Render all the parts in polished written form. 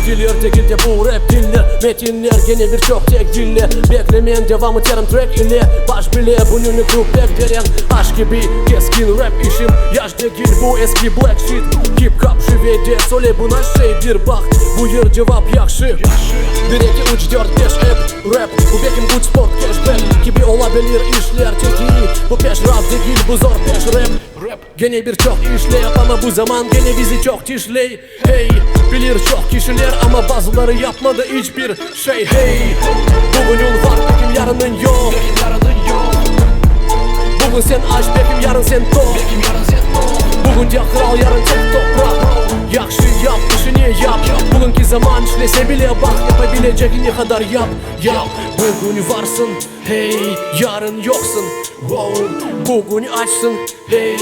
Filler degil de bu rap dinle Metinler gene bir çoq tek dille Bekle men devam eterim trek ile Baş bile bugünlik bu pek deren Aş kibi keskin rap işim Yaş degil bu eski black shit Hip hop şivede söyle buna şey Bir baq buyur cevap yahşı Bir eki üç dört beş ep rap Bu bekim good sport cashback Kibi olabilir işler tek iyi Bu peşraf degil bu zor peş rap Gene bir çoq işlep ama bu zaman gene bizi çoq tişley Hey, bilir çoq kişiler ama bazıları yapmadı iç bir şey Hey, bugünün var bekim yarının yoq Bugün sen aç bekim yarın sen toq Bugün de qıral yarın tek topraq Yahşı yap işini yap Bugünki zaman işlese bile baq Yapabilecegiñ qadar yap, yap Bugün varsıñ, hey, yarın yoqsıñ, wow Bugün açsıñ, hey,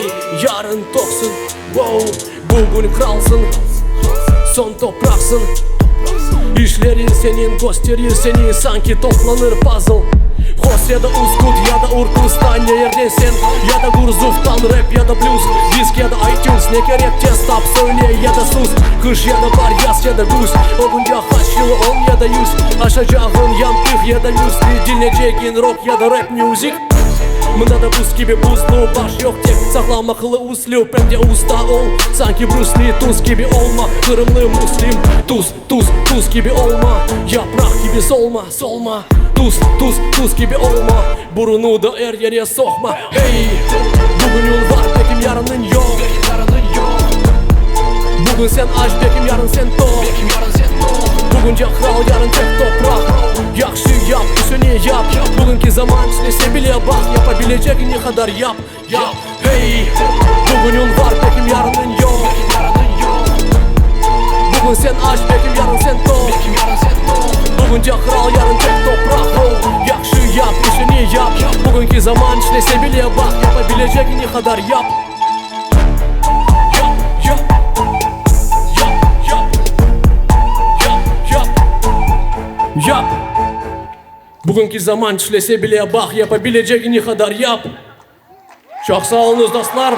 yarın toqsıñ, wow Bugün qıralsıñ, soñ topraqsıñ İşleriñ seniñ kösterir seni Sanki toplanır pazl Xos ya da Uskut ya da Urkustan Ne yerden sen ya da Gurzuftan Rap ya da bluz, disk ya da iTunes Ne kerek tez tap söyle ya da sus Qış ya da baar yaz ya da küz Ögünde qaç yıl 10 ya da 100 Aşaycağıñ yantıq ya da müsli Diñleycegiñ rok ya da rap music Mında da buz kibi buzlu baş yoq tek Saqlamaqlı üslüp em de usta ol Sanki Brüs Li tuz kibi olma Qırımlı Muslim Tuz, tuz, tuz kibi olma Yapraq kibi solma, solma Tuz, tuz, tuz kibi olma Burunı da er yere soqma Hey, bugünüñ var bekim yarınıñ yoq Bugün sen aç bekim yarın sen toq Bugün de qıral yarın tek topraq Yahşı yap işini yap Bugünki zaman işlese bile baq Yapabilecegiñ qadar yap, yap Hey, bugünüñ var bekim yarınıñ yoq Bugün sen aç bekim yarın sen toq Bugün de qıral yarın tek topraq Yahşı yap işini yap Bugünki zaman işlese bile baq Yapabilecegiñ qadar yap Yap, yap Yap, yap Yap, yap Yap Bugünki zaman işlese bile baq Yapabilecegiñ qadar yap Çoq sağ oluñız dostlar.